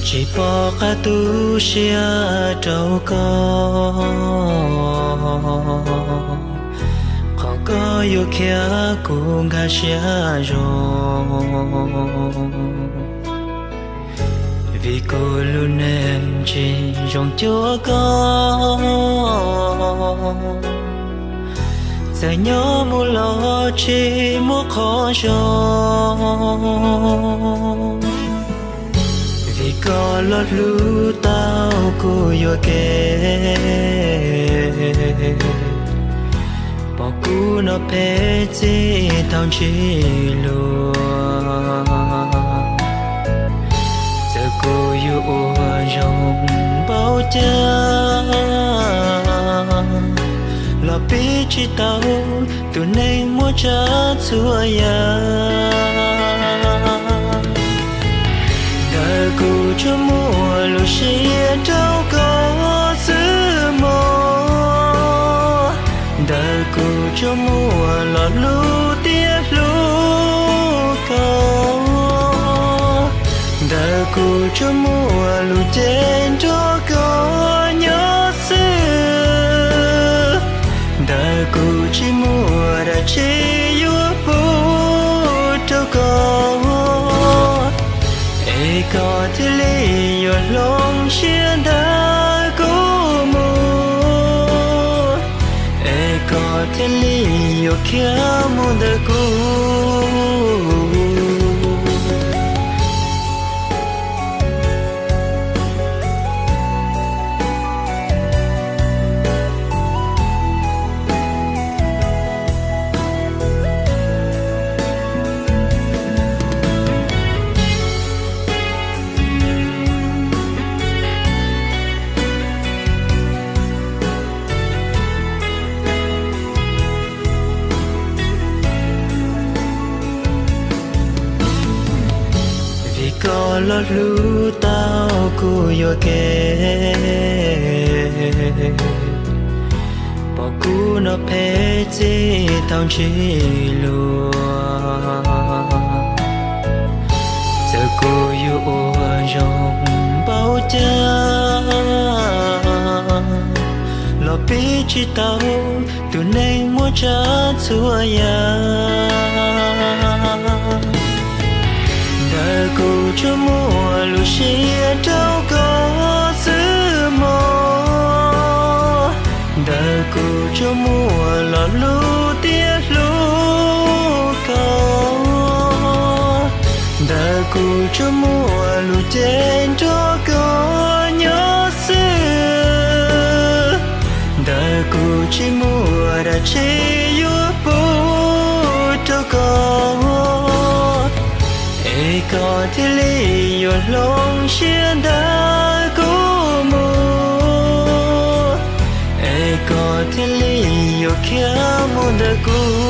Tsis pom qab tu siab rau koj, qhov koj yuav khiav kuv nkag siab zog. Vim kuv lub neej tsis zoo cuag koj, txawm nyob mus los tsis muaj qhov zoo. Vim koj los hlub tau kuv yuam kev, pom kuv no phem txij thaum ntsib luag. Txawm kuv yuav ua zoo npaum cas los pib tsis tau tus neeg muaj tsav txhua yam. Ntawm kuv tsuas muaj lub siab rau koj xwb mog, ntawm kuv tsuas muaj lo lus tias hlub koj, ntawm kuv tsuas muaj lus cem nrog koj nyob xwb, ntawm kuv tsis muaj dab tsi yuav pub rau koj, es koj thiaj li yuav hloov siab ntawm kuv mus, es koj thiaj li yuav khiav mus ntawm kuv. Vim koj los hlub tau kuv yuam kev, pom kuv no phem txij thaum ntsib luag. Txawm kuv yuav ua zoo npaum cas los pib tsis tau tus neeg muaj tsav txhua yam. Ntawm kuv tsuas muaj lub siab rau koj xwb mog, ntawm kuv tsuas muaj lo lus tias hlub koj, ntawm kuv tsuas muaj lus cem nrog koj nyob xwb, ntawm kuv tsis muaj dab tsi yuav pub rau koj, es koj thiaj li yuav hloov siab ntawm kuv mus, es koj thiaj li yuav khiav mus ntawm kuv.